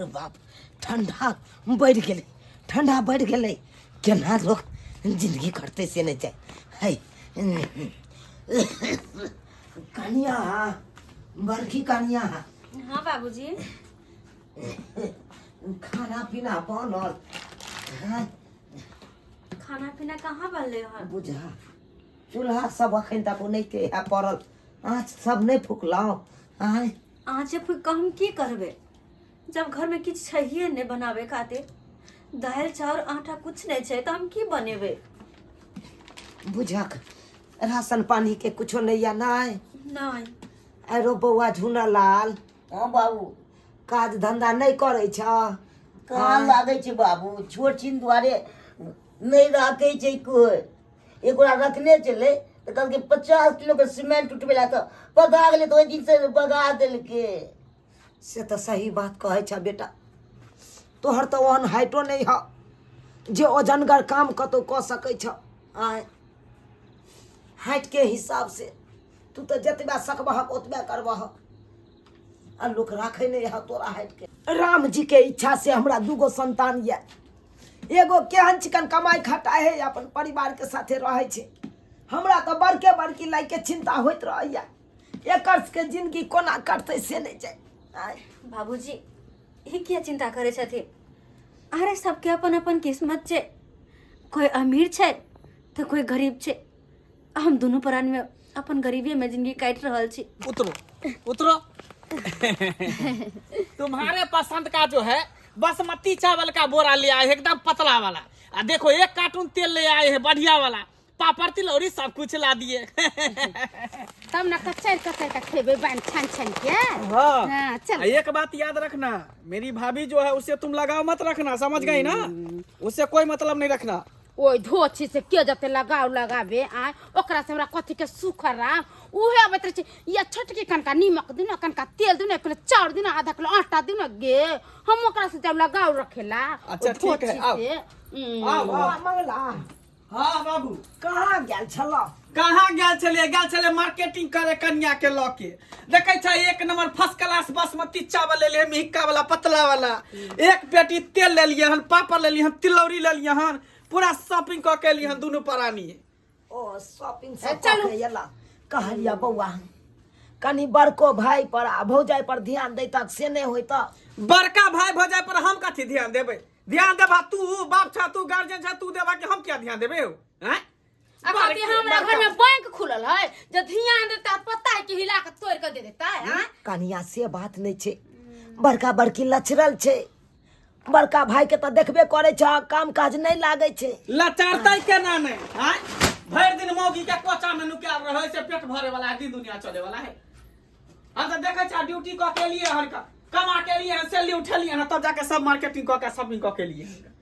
रे बाप, ठंडा बढ़ि गेलै, ठंडा बढ़ि गेलै। केना लोक जिंदगी कटतै से नहि छै। है कनिया, बड़की कनिया। हाँ बाबूजी। खाना पीना बनल? हाँ? खाना पीना कहाँ बनले हन? बुझा, चूल्हा सब अखन तक ओनाहिते है पड़ल, आँच सब नहि फुकलहुँ? आँय? आँचे फूकि कऽ हम की करबै जब घरमे किछु छैहे नहि बनाबै खातिर? दालि चाउर आटा कुछ नहि छै तऽ हम की बनेबै? बुझक, राशन पानी के कुछो नहि या? नहि? नहि। आरो बौआ झूना लाल। हाँ बाबू। काज धंधा नहि करै छ? कहाँ लागै छै बाबू, छोट छिन दुआरे नहि राखै छै कोइ। एक गोरा रखने छलै तऽ कहलकै 50 किलोके सीमेंट उठबै लए, तऽ पता गेलै तऽ ओहि दिनसँ बगा देलकै। से तऽ सही बात कहै छ बेटा, तोहर तऽ ओहन हाइटो नहि ह जे ओजनगर काम कतहु कऽ सकै छ। आँय, हाइटके हिसाबसँ तू तऽ जतबा सकबहक ओतबे करबहक, आ लोक राखै नहि है तोरा हाइटके। राम जी के इच्छा से हमरा दूगो संतान यऽ। एगो केहन चिकन कमाइ खटाइ है, अपन परिवार के साथे रहै छै। हमरा तऽ बड़के बड़की लाइके चिंता होइत रहैया, एकर सबके जिंदगी कोना कटतै से नहि जाय। आँय। बाबूजी, ई किया चिंता करै छथिन? अरे, सबके अपन अपन किस्मत छै। कोई अमीर छै तऽ कोई गरीब छै। हम दुनू प्राणी में अपन गरीबी में जिंदगी काटि रहल छी। उतरो उतरो। तुम्हारे पसंद का जो है बासमती चावल का बोरा ले आए हैं, एकदम पतला वाला। आ देखो, एक कार्टून तेल ले आए हैं बढ़िया वाला, पापड़ तिलौरी सब कुछ ला दिए। तब न कचर कचर के खेबे बन छन छन के। हाँ। हाँ, चल। आ एक बात याद रखना, मेरी भाभी जो है उसे तुम लगाव मत रखना, समझ गई ना? उसे कोई मतलब नहीं रखना। ओहि धोछी से के जते लगाव लगाबे? आय, ओकरा से हमरा कथी के सुख राम? उहे अबैत रहै छै या छोटकी, कनका नीमक दिनो, कनका तेल दिनो, 1 किलो चाउर दिनो, आधा किलो आटा दिनो। गे, हम ओकरा से जब लगाव रखेला? अच्छा, ओहि ठीक है, धोछी आउ। से। आओ, आओ। बौआ मंगला। हाँ बाबू। कहाँ गेल छलऽ? कहाँ गेल छलियै? गेल छलियै मार्केटिंग करे कन्या के लऽ के। देखै छै, एक नंबर फर्स्ट क्लास बासमती चावल लेलियै, मिहिका वाला पतला वाला। एक पेटी तेल लेलियै हन, पापड़ लेलियै हन, तिलौरी लेलियै हन, पूरा शॉपिंग कऽ के एलियै हन दुनू प्राणी। ओ शॉपिंग सब चलू। कऽ के एला। कहलियै बौआ, कनि बड़को भाई पर आ भौजाई पर ध्यान दैतक, से नहि होइत। बड़का भाई भौजाई पर हम कथी ध्यान देबै? ध्यान देबा तू, बाप छा तू, गार्जियन छा तू देबा कि हम क्या ध्यान देबै हो? हैं? आ कहती हमरा घर में बैंक खुलल है जे ध्यान देता? पता है कि हिला के तोड़ के दे देता है? हाँ? कनिया, से बात नहि छै, बड़का बड़की लचरल छै। बड़का भाई के तऽ देखबे करै छ, काम काज नहि लागै छै। लचरतै केना नहि? आँय, भरि दिन मौगी के कोचा में नुकायल रहै छै, पेट भरे वाला है, दिन दुनिया चले वाला है। हम तऽ देखै छियै, ड्यूटी कऽ के एलियै हन, कमा के एलियै हन, सैलरी उठेलियै हन, तब जाके सब मार्केटिंग कऽ के शॉपिंग कऽ के एलियै हन।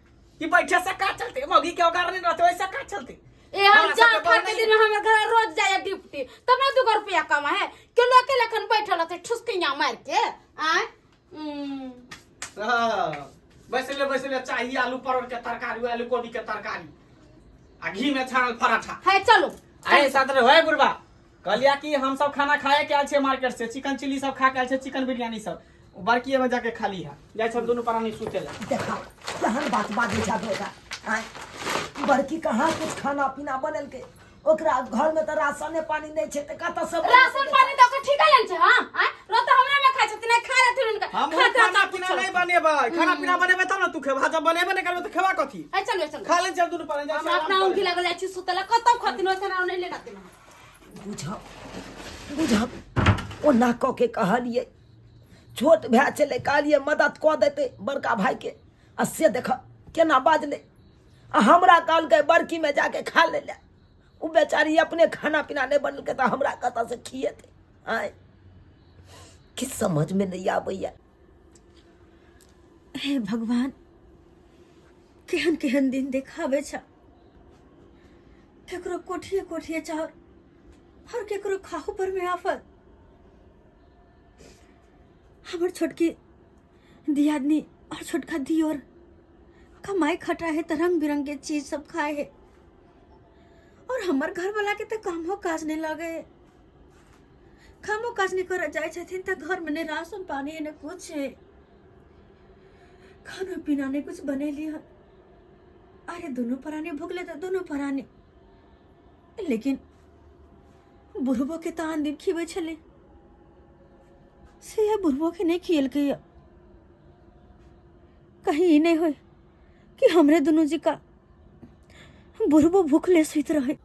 कि बैठे से का चलते? मौगी के औगार नहीं रहते, वैसे का चलते? ए हम हमरा जान सबके खाते बड़ दिन में हमर घर रोज जाए ड्यूटी, तब ना 2 रुपया कमा है। के लोग के लखन बैठल रहते ठुसकिया मार के? आय। हाँ, बैसले बैसले चाहिए आलू परवल के तरकारी, आलू कोबी के तरकारी आ घी में छानल पराठा। है, चलो। आए साथ रे होय बुढ़बा, कहलिया कि हम सब खाना खाए के आयल छियै मार्केट से, चिकन चिली सब खा के आयल छियै, चिकन बिरयानी सब। ओ बड़कीए में जाके खाली है। जाइ सब दुनू प्राणी सुते ला। देखा, केहन बात बाजै छ बेटा? आँय, बड़की कहाँ कुछ खाना पीना बनेलकै? ओकरा घर में तऽ राशने पानी नहि छै तऽ कतऽ से राशन पानी दऽ के ठीका लेने छै? हाँ, आँय, रोज तऽ हमरा में खाइ छथिन, नहि खा रहथिन हुनका। हम खाते खाना रहथिन। पीना नहीं बनेबै। खाना पीना बनेबै तब ने तू खेबा। जब बनेबे नहीं करबै तऽ खेबा कथी? आइ चलू, चलू। खा ले चल दुनू प्राणी जाइ हम छी आराम अपना करै। उंगी लागल जाइ छी सुतला, कतौ खथिन ओइसन नहि लेना देना। बुझब बुझब, ओना कऽ के कहलियै, छोट भाय छलै, कहलियै मदद कऽ देतै बड़का भायके, आ से देख केना बाजलै। आ हमरा कहलकै बड़कीमे जाके खा लै लए। ओ बेचारी अपने खाना पीना नहि बनेलकै तऽ हमरा कतऽसँ खिएतै? आँय, किछु समझमे नहि आबैए। हे भगवान, केहन केहन दिन देखाबै छ। केकरो कोठिए कोठिए चाउर और केकरो खाहू पर में आफत। हमर छोटकी दियादनी और छोटका दियोर कमाई खटा है तो रंग बिरंग के चीज सब खाए है, और हमर घर वाला के तो कामो काज नहीं लगे है, कामो काज नहीं कर जाए छथिन, तो घर में नहीं राशन पानी है, नहीं कुछ है। खाना पीना नहि कुछ बनेलियै हन। अरे दुनू प्राणी भुखले तऽ दुनू प्राणी, लेकिन बुढ़बो के तऽ आन दिन खिबै छलै, से बुढ़बो के नहि खियलकै। कहीं ई नहि होय कि हमरे दुनू जी का बुढ़बो भूखले सुति रहे।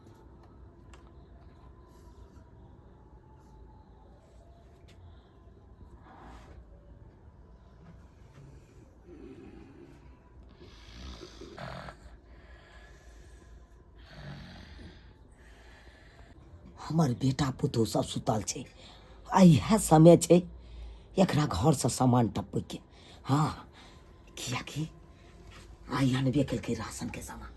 हमर बेटा पुतहु सब सुतल छै आ इएह समय छै एकरा घरसँ सामान टपबैके। हँ, किएकि आइ अनबे केलकै राशनके सामान।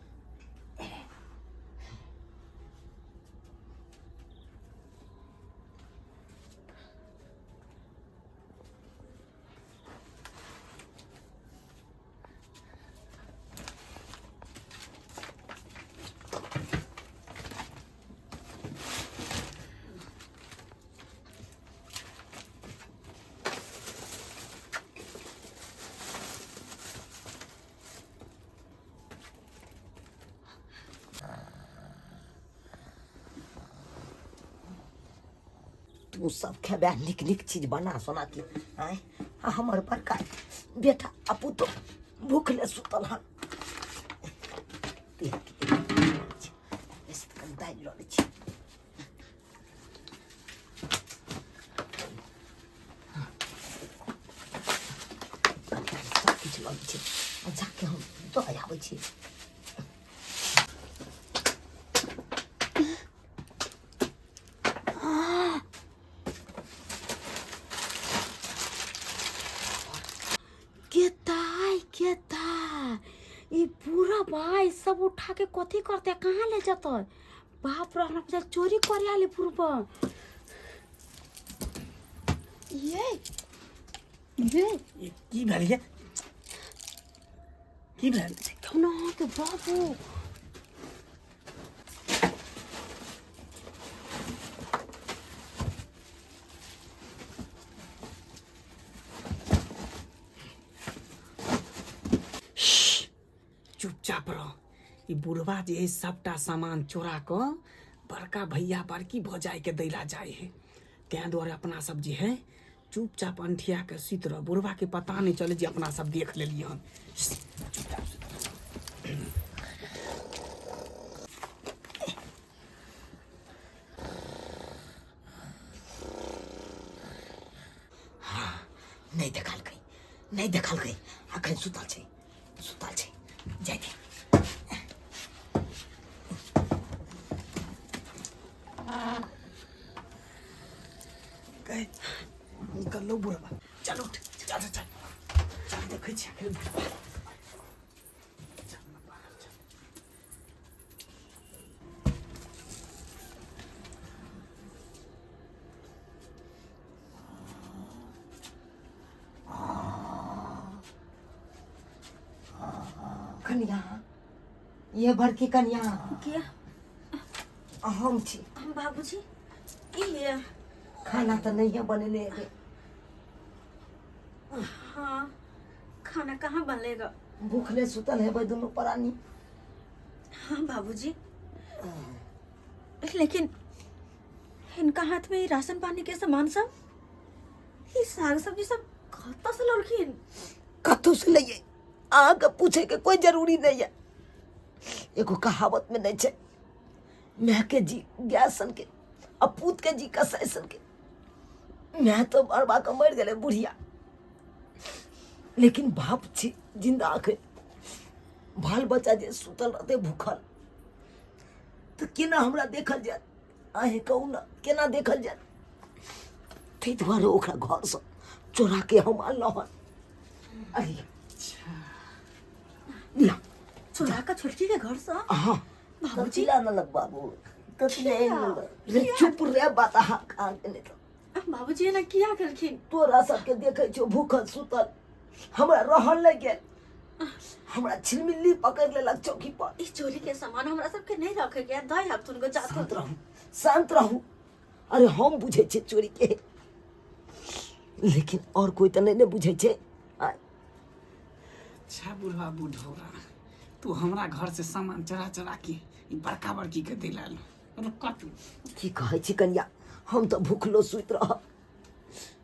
तू सब खेबे नीक नीक चीज बना सोना के आँय, आ हमर बड़का बेटा आ पुतोह भूखले सुतल हन। कनि दालि लऽ लै छी। कनि कनि सब किछु लऽ लै छी आ जाके हम दऽ आबै छी। केताय केता ई पूरा भाई सब उठा के कथी करते, कहाँ ले जतै? बाप रे, हमरा बुझाइ चोरी करे आले पूर्व। ये ये ई की भेल ये? की भेल? देखियौ ने अहाँके बाबू। चुपचाप रह। ई बुढ़वा जे है सबटा सामान चोरा कऽ बड़का भैया बड़की भौजाई के दैला जाय है, तैं दुआरे अपना सब जे है चुपचाप अंठिया के सुति रह। बुढ़वा के पता नहीं चले जे अपना सब देख लेलियै हन। चुपचाप सुति रह। नहि देखलकै, नहि देखलकै, अखन सुतल छै, सुतल छै, जाय दे। गए, निकललो बुढ़वा। चल उठ, चल चल चल, देखै छियै आखिर बुढ़वा। चल ना बाहर चल। कनिया, ये बड़की कनिया। किया? हम छी। हम बाबूजी की ये? खाना तऽ नहिए बनेने हेबै। हाँ, खाना कहाँ बनेगा? भूखले सुतल हेबै दुनू प्राणी। हाँ बाबूजी, लेकिन इनका हाथ में ये राशन पानी के सामान सब, ये साग सब्जी सब कतऽ से लौलखिन? कतौ से लइए, अहाँके पूछे के कोई जरूरी नहीं है। एगो कहावत में नहीं छै, माय के जी गाय सन के आ पूत के जी कसाई सन के। माय तो मरबा के मरि गेलै बुढ़िया, लेकिन बाप छी जिंदा अखन। बाल बच्चा जे सुतल रहतै भूखल तऽ केना हमरा देखल जायत? अहें कहू ने, केना देखल जायत? ताहि दुआरे ओकरा घरसँ चोरा के हम अनलहुँ हन। अरे लिअ। चोरा कऽ छोटकी के घर से? हाँ। बाबूजी। कथी ला आनलक बाबू? कथी ला आनलक? रे चुप रे बात, अहाँ के नहि तऽ। बाबूजी एना किया केलखिन? तोरा सबके देखै छियौ भूखल सुतल, हमरा रहल नहि गेल, हमरा छिलमिल्ली पकड़ि लेलक चौकी पर। ई चोरी के सामान हमरा सबके नहीं रखे के दही आप तुमको जात। शांत रहू, शांत रहू। अरे हम बुझै छियै चोरी के, लेकिन और कोई तऽ नहि ने बुझै छै। आँय। अच्छा बुढ़वा बुढ़ौरा, तू हमरा घर से सामान चोरा चोरा के ई बड़का बड़की के दिला रुक तू। की कहै छी कनिया, हम तऽ भूखलो सुति रहब,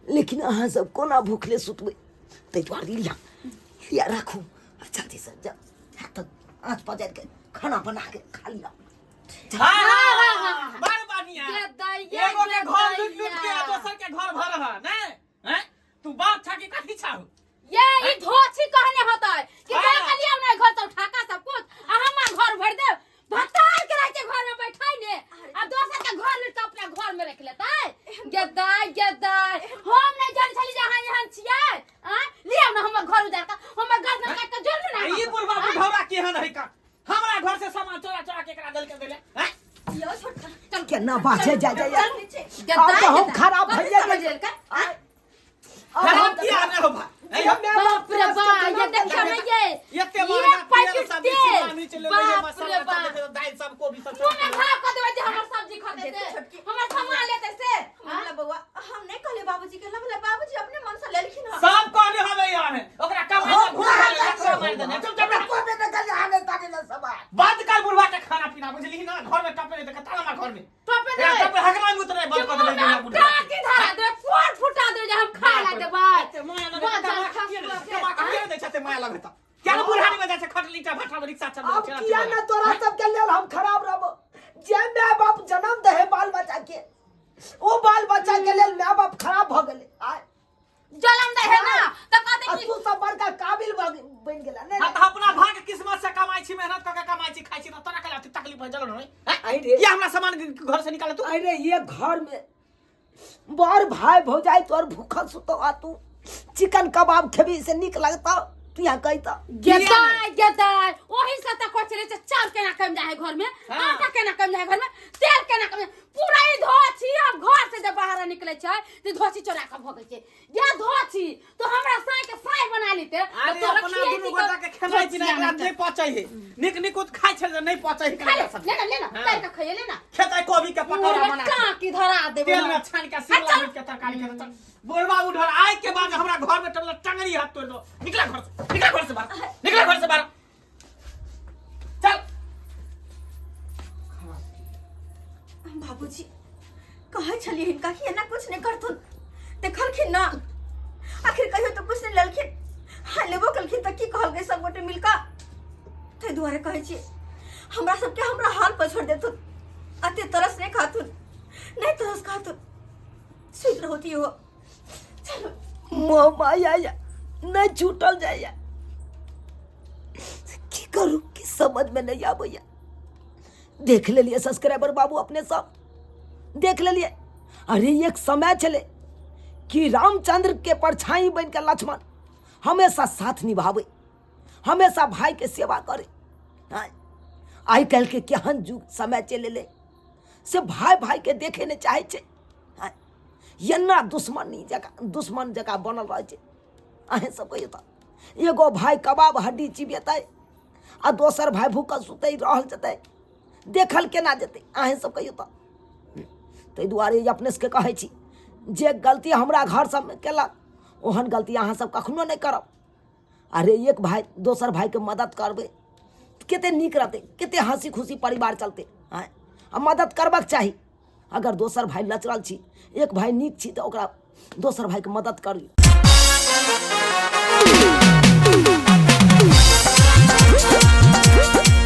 लेकिन अहाँ सब कोना भूखले सुतबै? ताहि दुआरे लिअ लिअ, राखू आ जल्दीसँ जाउ तऽ आँच पजारि के खाना बना के खा लिअ। हाँ हाँ हाँ, बड़ बढ़िया। ये दैया, एगो के ये घर लूट लूट के दैया। आ दोसर के घर भर है नहीं हैं? तू बाप छा कि कथी छाहु? ये ई धोछी कहने होतै कि हाँ। जा के लिया ना घर से उठा का सब कुछ आ हमार घर भर दे, भत्तार के रह के घर में बैठाई ने आ दोसर के घर लूट के अपना घर में रख लेतै। गेदाय गेदाय, हम नहीं जान छली जे अहाँ एहन छियै। आ लिया ना हमर घर उजार के हमर गर्दन काट के जोड़ ना। ई बुढ़वा बुढ़ौरा केहन है का हमरा घर से सामान चोरा चोरा के एकरा दल के देले हैं? यो छोटका, चल केना बाजे जा जा चल नीचे। आब तऽ हम खराब कथी भइए समझ गेलियै। लेलकै? आब हम हम किया नहि हो भाई? ऐ हम माय बाप रे बाप बाप, ये देखियो ना ये एते ये महंगा तेल पैकेट सब्जी तेल। शिमला मिर्च लेबै बाप रे मसाला सब बाप। लेबै, दालि सब कोबी सब। मुंह में घाव कऽ देबै जे हमर सब्जी खते देखो से, छोटकी। हमर सामान लेते से। हमरा बौआ, हम नहीं कहले बाबूजी के, लभला बाबूजी अपने मन से लेलखिन हँ। सब कहने हवे यहाँ है ओकरा कमाई हम में भूल कहाँ गेलै, जाके लकड़ा मारि देने। चुप चुप रह। कहबे तऽ कहलियै, अहाँ नहि ताने लए सामान। बंद कर बुढ़वा के खाना पीना, बुझली ना? घर में टपे नहीं देखे ताला मार घर में। टपे ए, देबै। टपे हगना मुत नहीं बंद कर देले मुंह में बुढ़वा। टाकी धरा देबै, पोर फुटा देबै जे हम खाय ला देबै। एते माया लगे बाजार कमा खा के के। कमा के के दै छै माया लगे त क्या ने बुढ़ानी में जाइ छै खटली टा भाटा में रिक्शा चलबै अब छै। किया ना तोरा सबके लेल हम खराब रहबो? जे माय बाप जन्म दे है बाल बच्चा के, ओ बाल बच्चा के लेल माय बाप खराब भ गेलै। आय जलम दे है ना त कहते आ कि तू सब बड़का काबिल बनि गेला ने। हाँ, तऽ अपना भाग्य किस्मत से कमाई छी, मेहनत कऽ के कमाई छी, खाई छी, तऽ तोरा कला तकलीफ भऽ जलन होय आई रे। किया हमरा सामान घर से निकाले तू? अरे ये घर में बड़ भाई भौजाई तोर भूखल सुतो आ तू चिकन कबाब खेबी से नीक लगता तू यहाँ कही तो। गेदाय गेदाय, ओही से त कहै छलै जे चाउर केना कम जाइ है घर में, हाँ। आटा केना कम जाइ है घर में, तेल केना कम जाइ। पूरा ई धोछी अब घर से जब बाहर निकले छै त धोछी चोरा के भगै छै। ये धोछी तो हमरा साय के साय बना लेते अरे तोरा अपना खियैती दुनू तऽ गोटा के खेनाइ पिनाइ धोछिया एकरा नहि नहि पचै है, नीक निकुत खाइ छै जे नहि पचै है। खा ले, ले ना, ले ना, हाँ। तैर के खइए ले ना। खेतै कोबी के पकौड़ा बना के। टाकी धरा देबै तेल में छान के शिमला मिर्च के तरकारी खेतै। चल बुढ़वा उधर आय के बाद हमरा घर में टबला टंगरी हाथ तोड़ दो। निकला घर से, निकला घर से बाहर, निकला घर से बाहर चल। बाबूजी कहै छलियै हिनका कि एना कुछ नहि करथुन, देखलखिन ना आखिर कहियो तऽ कुछ नहि लेलखिन। हाँ लेबो केलखिन तऽ की कहलकै सब गोटे मिलकऽ? ताहि दुआरे कहै छी हमरा सबके हमरा हाल पर छोड़ि देथुन, अते तरस नहि खाथुन, नहि तरस खाथुन, सुति रहती हो। चलू। मोह माया या नहीं छूटल जाइया, की करू की समझ में नहीं आबैया। देख लेलिए सब्सक्राइबर बाबू, अपने सब देख लेलिए। अरे एक समय छलै कि रामचंद्र के परछाई बन के लक्ष्मण हमेशा साथ निभावे, हमेशा भाई के सेवा करे। हाँ, आइ काल्हि के केहन युग समय चलि एलै से भाई भाई के देखे नहि चाहै छै। हाँ, एना दुश्मनी जकाँ दुश्मन जकाँ बनल रहै छै। अहें सब कहियौ तऽ एगो भाई कबाब हड्डी चिबेतै आ दोसर भाई भूखल सुतै रहल जेतै, देखल केना जेतै? अहें सब कहियौ तऽ। ताहि दुआरे अपने सबके कहै छी जे गलती हमरा घर सबमे केलक ओहन गलती अहाँ सब कखनो नहि करब। अरे एक भाई दोसर भाईके मदद करबै कते नीक रहतै, कते हँसी खुशी परिवार चलतै। आँय, आ मदद करबाक चाही। अगर दोसर भाई लचरल छी, एक भाई नीक छी, तऽ ओकरा दोसर भाईके मदद करियौ।